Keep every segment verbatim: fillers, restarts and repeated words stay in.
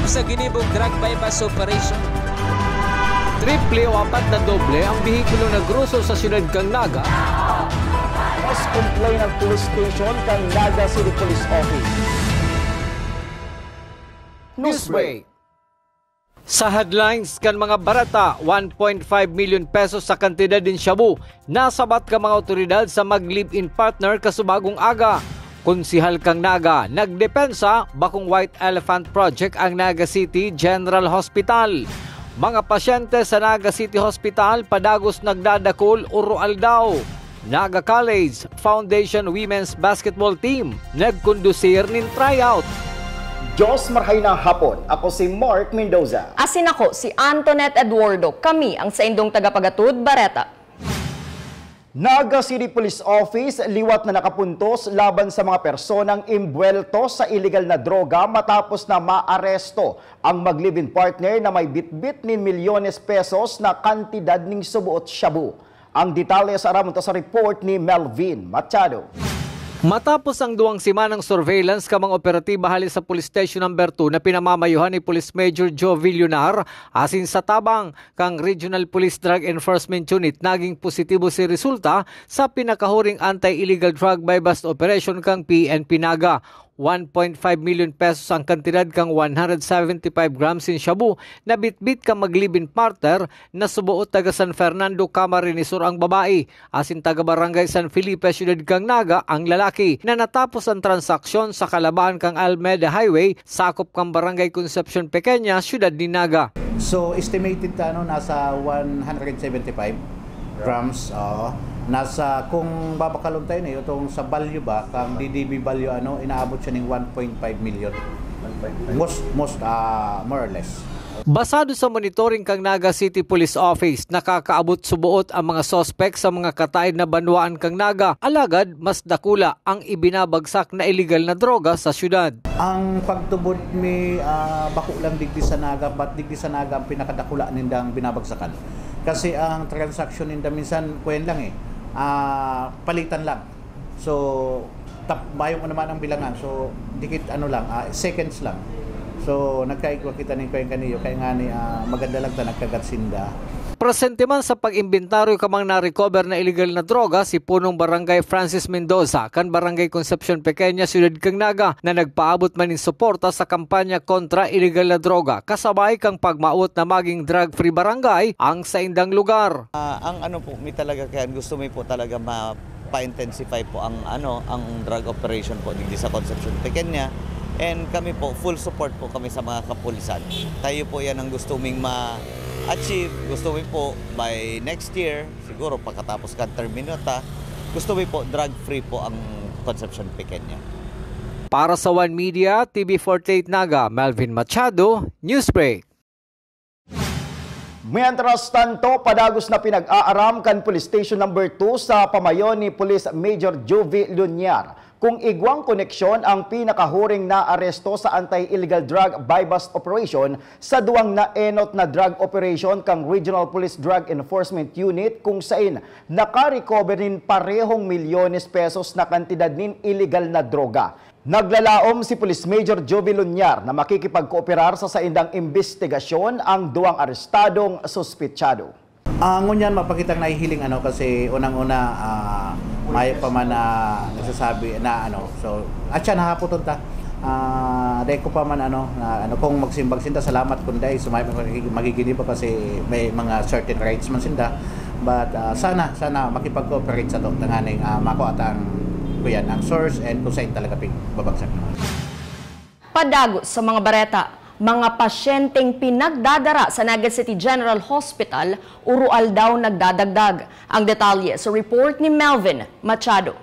sa ginibong drug buy-bust operation. Triple o apat na doble ang behikulo na groso sa siyudad kan Naga. Mas complain ang police station kan Naga City Police Office. Newsbreak. Sa headlines kan mga bareta, one point five million pesos sa kantidad nin shabu nasabat kan mga awtoridad sa mag-live-in partner kasubagong aga. Konsehal kan Naga nagdepensa, bakong White Elephant Project ang Naga City General Hospital. Mga pasyente sa Naga City Hospital padagos nagdadakul oro-aldaw. Naga College Foundation Women's Basketball Team nagkondusir nin tryout. Diyos marhay na hapon. Ako si Mark Mendoza. Asin ako si Antoinette Eduardo. Kami ang saindong tagapagatod bareta. Naga City Police Office liwat na nakapuntos laban sa mga personang imbuwelto sa iligal na droga matapos na maaresto ang mag-live-in partner na may bitbit nin milyones pesos na kantidad ning suboot shabu. Ang detalye sa aramon ta sa report ni Melvin Machado. Matapos ang duwang semanang surveillance kan mga operatiba hale sa Police Station Number Two na pinamamayuhan ni Police Major Joe Villunar asin sa tabang kan Regional Police Drug Enforcement Unit, naging positibo si resulta sa pinakahuring anti-illegal drug buy-bust operation kan P N P Naga. One point five million pesos ang kantidad kan one hundred seventy-five grams nin shabu na bitbit kan mag-live-in partner na suboot taga San Fernando, Camarines Sur ang babae, asin taga Barangay San Felipe, siyudad kan Naga ang lalaki, na natapos ang transaksyon sa kalabaan kan Almeda Highway, sakop kan Barangay Concepcion Pequeña, siyudad nin Naga. So, estimated ta, ano, nasa one hundred seventy-five grams, oo. Nasa, kung babakalon tayo na, itong sa value ba, kang D D B value, ano, inaabot siya ning one point five million. Most, most, ah, more or less. Basado sa monitoring kan Naga City Police Office, nakakaabot suboot ang mga suspek sa mga kataed na banwaan kan Naga, alagad mas dakula ang ibinabagsak na iligal na droga sa syudad. Ang pagtubod mi, ah, bako lang digdi sa Naga, but digdi sa Naga ang pinakadakula nindang binabagsakan. Kasi ang transaksyon ninda minsan, kuyan lang eh, ah, palitan lang. So, tap-, bayo mo naman ang bilangan. So, dikit ano lang, ah, seconds lang. So, nagkaigwa kita nin kuyan kaniyo, kaya nga ni, ah, maganda lang ta nagkagat sinda. Presente man sa pag-imbentaryo kan mga na-recover na iligal na droga si Punong Barangay Francis Mendoza kan Barangay Concepcion Pequeña, Siyudad kan Naga, na nagpaabot man nin suporta sa kampanya kontra iligal na droga, kasabay kan pagmawot na maging drug-free barangay ang saindang lugar. Ah, ang ano po, mi talaga kaya gusto mi po talaga ma-, pa-intensify po ang, ano, ang drug operation po digdi sa Concepcion Pequeña. And kami po, full support po kami sa mga kapulisan. Tayo po yan ang gusto ming ma-achieve. Gusto mi po by next year, siguro pagkatapos kan termino ta, gusto mi po drug-free po ang Concepcion Pequeña. Para sa One Media, T V forty-eight Naga, Melvin Machado, Newsbreak. Mientras tanto, padagos na pinag-aaram kan Police Station Number Two sa pamayo ni Police Major Juvie Luñar kung igwang koneksyon ang pinakahuring naaresto sa anti-illegal drug buy-bust operation sa duwang naenot na drug operation kan Regional Police Drug Enforcement Unit, kung sain nakarecover nin parehong milyones pesos na kantidad nin iligal na droga. Naglalaom si Police Major Juvie Luñar na makikipagkooperar sa saindang imbestigasyon ang duwang arestadong suspetsado. Ah, ngunyan, mapakitang nahihiling, ano, kasi unang-una, ah, mayo pa man na nagsasabi na, ano, so, at siya, nahapoton ta. Ah, dai ko pa man, ano, na, ano, kung magsimbag sinda, salamat, kun dai, so, may, magiginiba kasi may mga certain rights man sinda. But, ah, sana, sana makipag-cooperate sa to, tanganing, ah, makua ta ang, kuyan, ang source and kung saan talaga pig-, babagsak. Padagos sa mga bareta, mga pasyenteng pinagdadara sa Naga City General Hospital, oro-aldaw nagdadagdag. Ang detalye sa report ni Melvin Machado.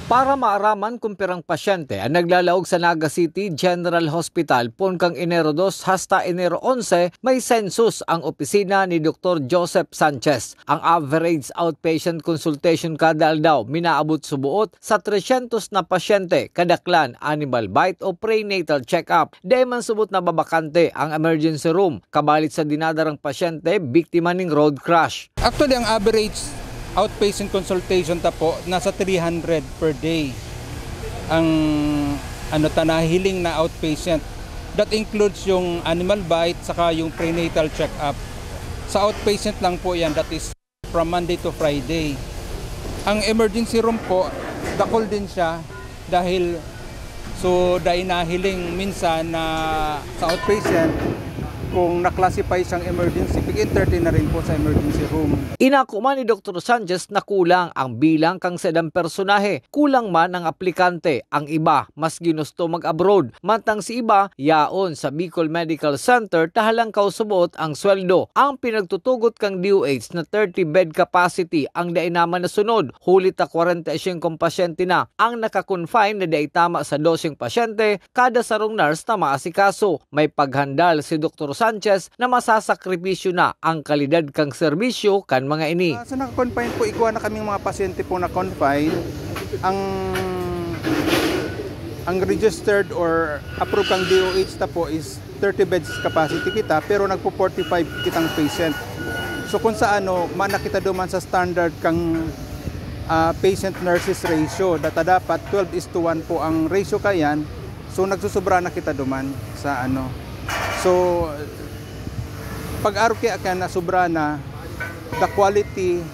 Para maaraman kung pirang pasyente ang naglalaog sa Naga City General Hospital, poon kan Enero dos hasta Enero onse, may census ang opisina ni Doktor Joseph Sanchez. Ang average outpatient consultation kada aldaw minaabot suboot sa tresyentos na pasyente, kadaklan animal bite o prenatal check-up. Dai man subot nababakante ang emergency room, kabalit sa dinadarang pasyente biktima ning road crash. Actually, ang average outpatient consultation ta po, nasa three hundred per day ang, ano, ta nahihiling na outpatient. That includes yung animal bite saka yung prenatal check-up. Sa outpatient lang po yan, that is from Monday to Friday. Ang emergency room po, dakul din siya dahil so dahil nahiling minsan na sa outpatient, kung na-classify siyang emergency, pig-entertain na rin po sa emergency room. Inako man ni Doktor Sanchez na kulang ang bilang kan saindang personahe, kulang man ang aplikante, ang iba mas ginusto mag-abroad, mantang si iba yaon sa Bicol Medical Center ta halangkaw suboot ang sweldo. Ang pinagtutugot kan D O H na thirty bed capacity ang dai naman nasunod, huli ta kwarenta y singko pasyente na ang naka-confine na dai tama sa doseng pasyente kada sarong nurse na maasikaso. May paghandal si Doktor Sanchez na masasakripisyo na ang kalidad kan serbisyo kan mga ini. Ah, sa naka-confine po, igwa na kaming mga pasyente po na confine. Ang, ang registered or approved kang D O H ta po is thirty beds capacity kita, pero nagpo forty-five kitang patient. So kung sa ano, mana kita duman sa standard kang, ah, patient nurses ratio. Data dapat twelve is to one po ang ratio kayan. So nagsusubra na kita duman sa ano. So pag-arog kaya kan na sobra na, the quality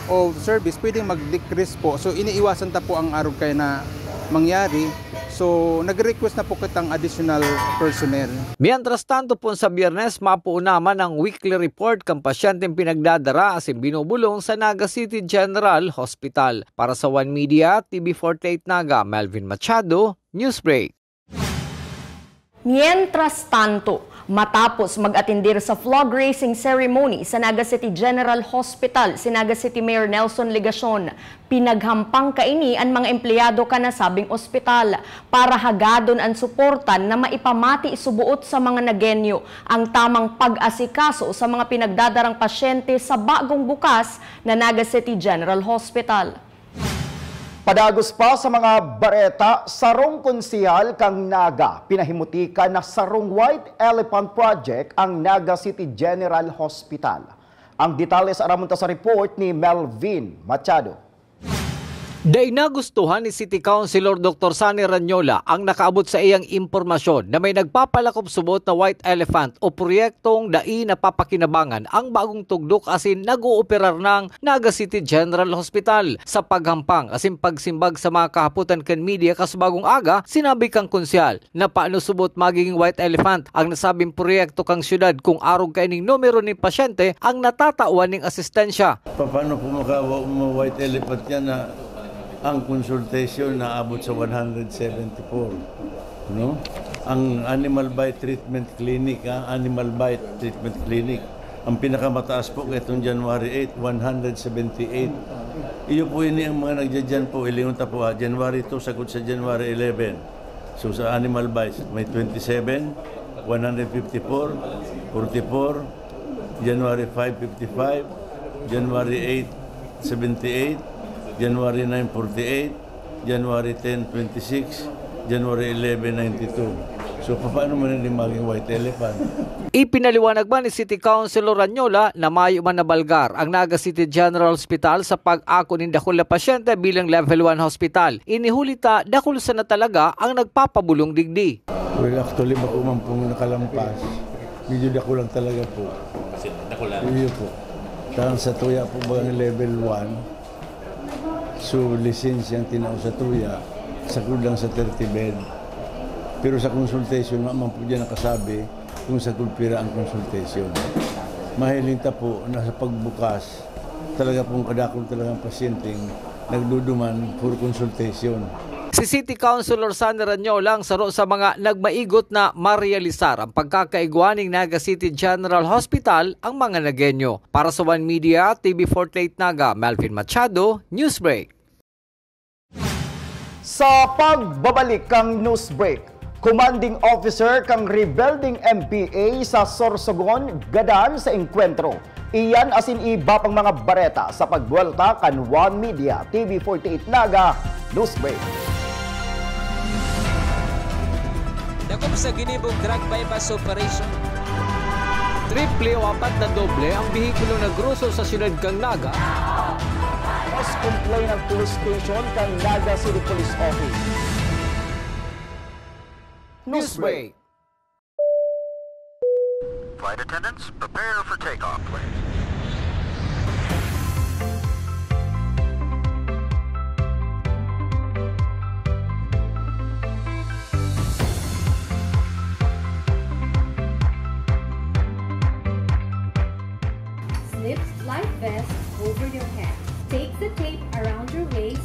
of service pwedeng mag-decrease po. So iniiwasan ta po ang arog kaya na mangyari. So nagre-request na po kitang additional personnel. Mientras tanto po, sa Biyernes, mapoon naman ang weekly report kan pasyenteng pinagdadara asin binubulong sa Naga City General Hospital. Para sa One Media, T V forty-eight Naga, Melvin Machado, Newsbreak. Mientras tanto, matapos mag-atendir sa flag raising ceremony sa Naga City General Hospital si Naga City Mayor Nelson Legacion, pinaghampang kaini an mga empleyado kan nasabing ospital para hagadon an suporta na maipamati suboot sa mga Nagueño ang tamang pag-asikaso sa mga pinagdadarang pasyente sa bagong bukas na Naga City General Hospital. Padagos pa sa mga bareta, sarong konsehal kan Naga pinahimutika na sarong white elephant project ang Naga City General Hospital. Ang detalye sa aramon ta sa report ni Melvin Machado. Dai nagustuhan ni City Councilor Doktor Sonny Rañola ang nakaabot sa iyang impormasyon na may nagpapalakop suboot na white elephant o proyektong dai napapakinabangan ang bagong tugdok asin nag-ooperar nang Naga City General Hospital. Sa paghampang asin pagsimbag sa mga kahapotan kan media kasubagong aga, sinabi kan konsehal na paano subot magiging white elephant ang nasabing proyekto kan syudad kung arog kaining numero nin pasyente ang natatawan ning asistensya. Pa-, paano po maka-, ma-white elephant yan na ang consultation naabot sa one hundred seventy-four, no? Ang animal bite treatment clinic, ah, animal bite treatment clinic. Ang pinakamataas po itong January eight, one hundred seventy-eight. Iyo po ini ang mga nagdadyan po, ilingon ta po, ah, January two, sagkod sa January eleven. So, sa animal bites, may twenty-seven, one hundred fifty-four, forty-four, January five, fifty-five, January eight, seventy-eight, January nine, forty-eight, January ten, twenty-six, January eleven, ninety-two. So, paano man hindi maging white elephant? Ipinaliwanag man ni City Councilor Rañola na mayo man nabalgar ang Naga City General Hospital sa pag-ako nin dakul na pasyente bilang Level one Hospital. Ini huli ta dakul sana talaga ang nagpapabulong digdi. Well, actually, bako man pong nakalampas. Medyo dakul lang talaga po. Kasi dakul lang. Iyo po. Parang sa tuya po, bagang level one. So, lisensya ang tinao sa tuya, sagkod lang sa thirty bed. Pero sa consultation, nga man po dyan nakasabi kung sagkod pira ang consultation. Mahiling ta po na sa pagbukas, talaga pong kadakul talagang pasyenteng nagduduman for consultation. Si City Councilor Sonny Rañola ang saro sa mga nagmaigot na marealisar ang pagkakaigwa ning Naga City General Hospital ang mga Nagueño. Para sa One Media, T V forty-eight Naga, Melvin Machado, Newsbreak. Sa pagbabalik kan Newsbreak, commanding officer kan rebeldeng M P A sa Sorsogon gadan sa engkwentro. Iyan asin iba pang mga bareta sa pagbuwelta kan One Media T V forty-eight Naga Newsbreak. Dakop sa ginibong drug buy-bust operation. Triple o apat na doble ang behikulo nagruso sa siyudad kan Naga. Mas complaint ang police station kan Naga City Police Office. Newsbreak. Flight attendants, prepare for takeoff, please. Slip life vest over your head. Take the tape around your waist.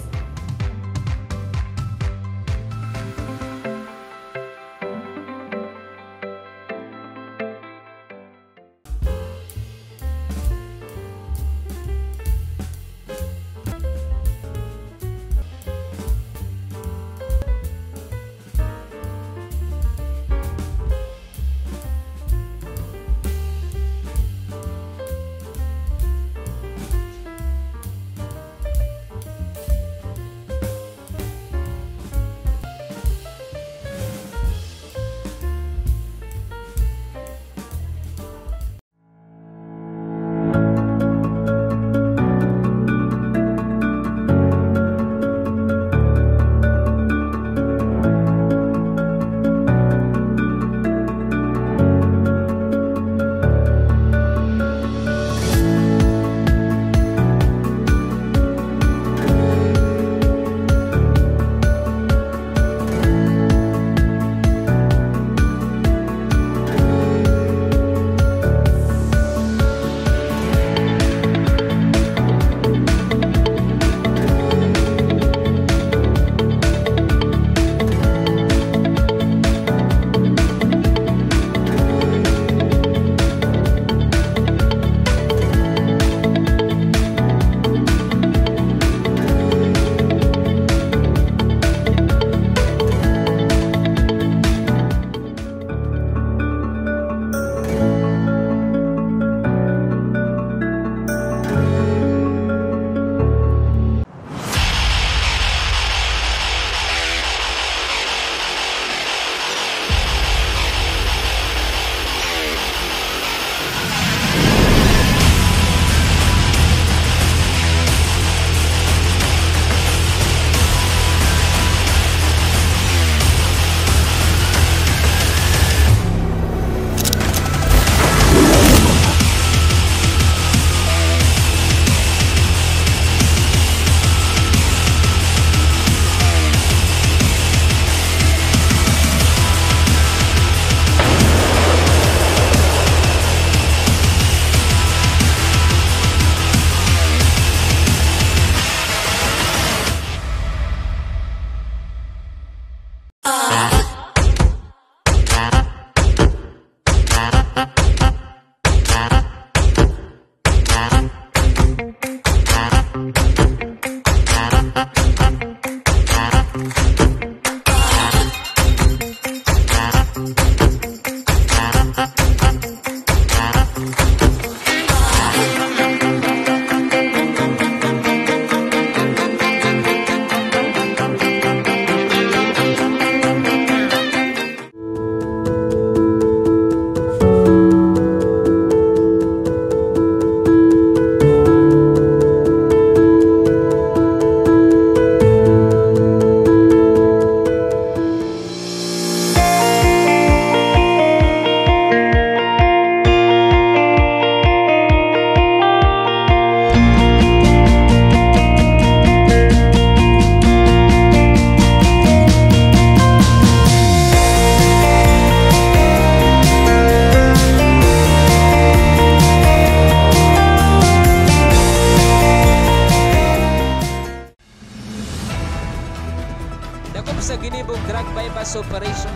Dakop sa ginibong drug buy-bust operation.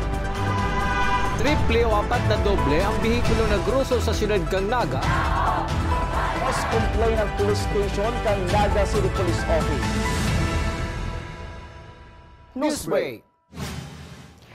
Triple o apat na doble ang behikulo nag-ruso sa siyudad kan Naga. Mas complain ang police station kan Naga City Police Office. Newsbreak.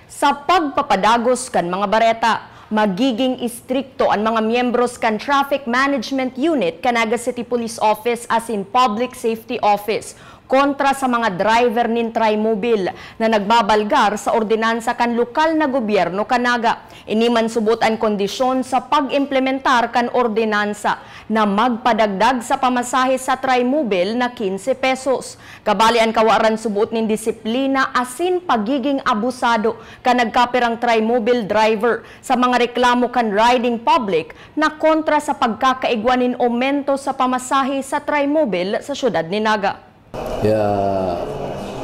Sa pagpapadagos kan mga bareta, magiging istrikto an mga miyembros kan Traffic Management Unit kan Naga City Police Office asin Public Safety Office kontra sa mga driver nin Trimobile na nagbabalgar sa ordinansa kan lokal na gobyerno kan Naga. Ini man subot an kondisyon sa pag-implementar kan ordinansa na magpadagdag sa pamasahe sa Trimobile na quince pesos. Kabali an kawaran subot nin disiplina asin pagiging abusado kan nagkapirang Trimobile driver sa mga reklamo kan riding public na kontra sa pagkakaigwa nin omento sa pamasahe sa Trimobile sa siyudad nin Naga. Kaya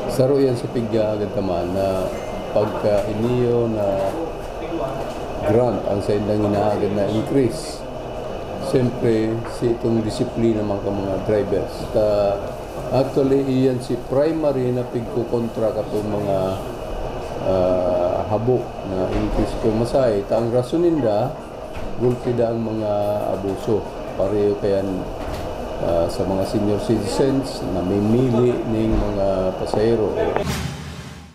saro yan sa pigkaagad taman na pagka iniyo na grant ang sa indang inaagad na increase. Siyempre, si itong disiplina man ka mga drivers. Ta, actually, iyan si primary na pigkukontra ka itong mga ah, habok na increase ko masay. Ta ang rason ninda, gulpi da ang mga abuso. Pareho kayan ah, sa mga senior citizens na mimili ning mga pasahero.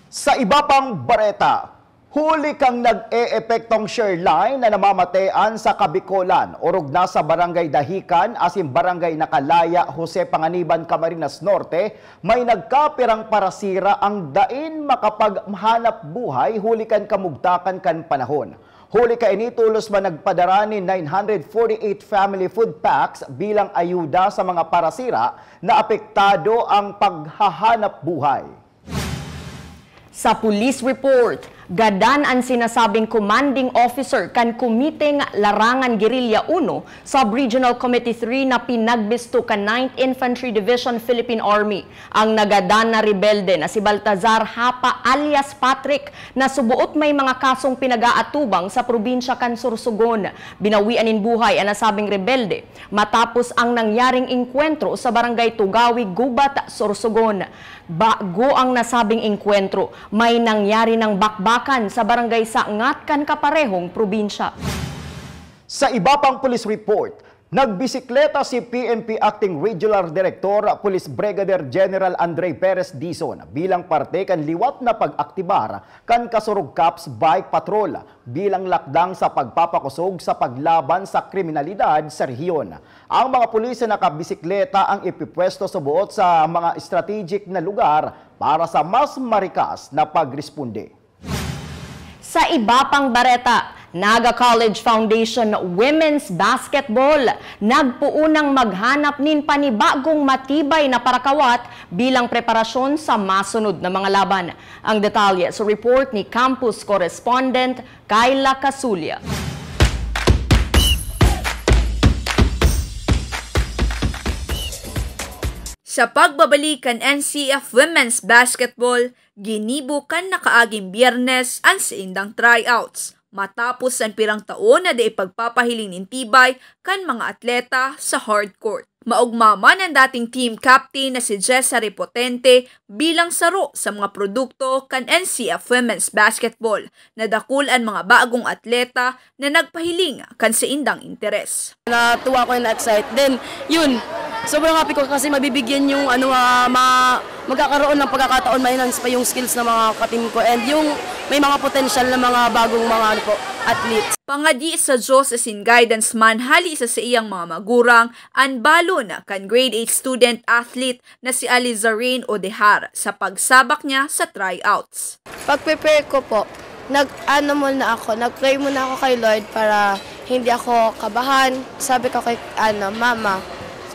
Sa iba pang bareta, huli kang nag-eepektong share line na namamatean sa Kabikolan, orog na sa Barangay Dahican asin Barangay Nakalaya, Jose Panganiban, Camarines Norte, may nagkapirang parasira ang dain makapaghanap buhay huli kan kamugtakan kan panahon. Huli kaini, tolos man nagpadara nin nine hundred forty-eight family food packs bilang ayuda sa mga parasira na apektado ang paghahanap buhay. Sa police report, gadan an sinasabing commanding officer kan Komiteng Larangan Guerrilla Uno, Sub-Regional Committee three na pinagbisto kan Ninth Infantry Division, Philippine Army. Ang nagadan na rebelde na si Baltazar Hapa alias Patrick na suboot may mga kasong pinag-aatubang sa probinsya kan Sorsogon. Binawian nin buhay an nasabing rebelde matapos ang nangyaring engkwentro sa Barangay Tugawi, Gubat, Sorsogon. Bago ang nasabing engkwentro, may nangyari nang bakbakan sa Barangay Sangat kan kaparehong probinsya. Sa iba pang police report, nagbisikleta si P N P Acting Regional Director Police Brigadier General Andre Perez Dizon bilang parte kan liwat na pag-aktibar kan Kasurog Cops Bike Patrol bilang lakdang sa pagpapakosog sa paglaban sa kriminalidad sa rehiyon. Ang mga pulis na nakabisikleta ang ipipwesto sa buot sa mga strategic na lugar para sa mas marikas na pagresponde. Sa iba pang bareta, Naga College Foundation Women's Basketball nagpoon nang maghanap nin panibagong matibay na parakawat bilang preparasyon sa masunod na mga laban. Ang detalye sa report ni campus correspondent Kyla Casulia. Sa pagbabalik kan N C F Women's Basketball, ginibo kan nakaaging Biyernes an saindang tryouts, matapos an pirang taon na dai pagpapahiling nin tibay kan mga atleta sa hard court. Maogma man an dating team captain na si Jessa Repotente bilang saro sa mga produkto kan N C F Women's Basketball, na dakul an mga bagong atleta na nagpahiling kan saindang interes. Natuwa ako and excited. Then, yun, sobrang happy ko kasi mabibigyan yung ano, ah, ma, magkakaroon ng pagkakataon ma-enhance pa yung skills ng mga ka-team ko and yung may mga potential na mga bagong mga ano po, athletes. Pangadi sa Diyos asin guidance man hali sa saiyang mga magurang, an balon kan grade eight student athlete na si Alizarine Odehar sa pagsabak niya sa tryouts. Pag-prepare ko po, nag-ano muna ako, nag-pray muna ako kay Lord para hindi ako kabahan. Sabi ko kay ano, Mama,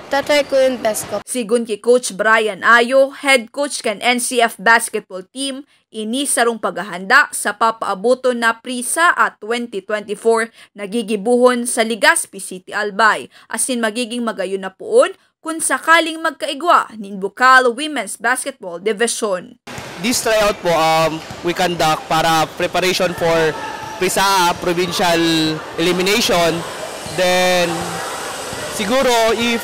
tatry ko yung best ko. Sigun ki Coach Brian Ayo, head coach kan N C F basketball team, ini sarong paghahanda sa papaaboton na PRISA at twenty twenty-four na gigibohon sa Legazpi City, Albay, asin magiging magayon na poon kun sakaling magkaigwa nin Bukal Women's Basketball Division. This tryout po, um, we conduct para preparation for PRISA, provincial elimination. Then, siguro if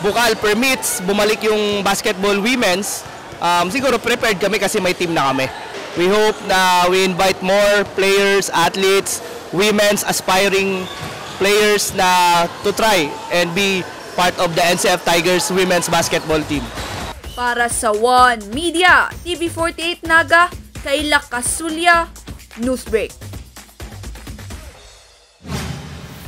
Bukal permits, bumalik yung basketball women's, um, siguro prepared kami kasi may team na kami. We hope na we invite more players, athletes, women's aspiring players na to try and be part of the N C F Tigers women's basketball team. Para sa One Media, T V forty-eight Naga, Kayla Casulia, Newsbreak.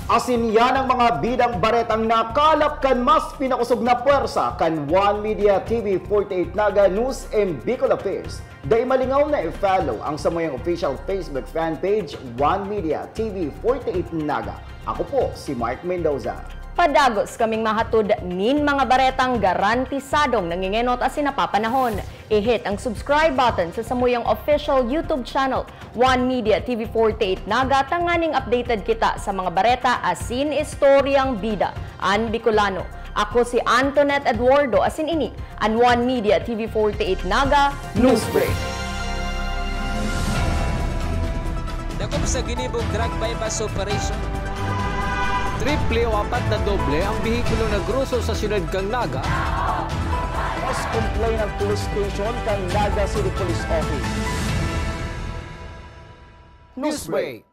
Asin yan ang mga bidang baretang nakalap kan mas pinakosog na pwersa kan One Media T V forty-eight Naga News and Bicol Affairs. Dai malingaw na i-follow ang samuyang official Facebook fan page, One Media T V forty-eight Naga. Ako po si Mark Mendoza. Padagos kaming mahatod nin mga baretang garantisadong nangingenot asin napapanahon. I-hit ang subscribe button sa samuyang official YouTube channel, One Media T V forty-eight Naga, tanganing updated kita sa mga bareta asin istoryang bida an Bicolano. Ako si Antoinette Eduardo, asin ini an One Media T V forty-eight Naga Newsbreak. Dakop sa ginibong drug buy-bust operation. Triple o apat na doble ang behikulo na groso sa siyudad kan Naga. Mas complain ang police station kan Naga City Police Office. Newsbreak.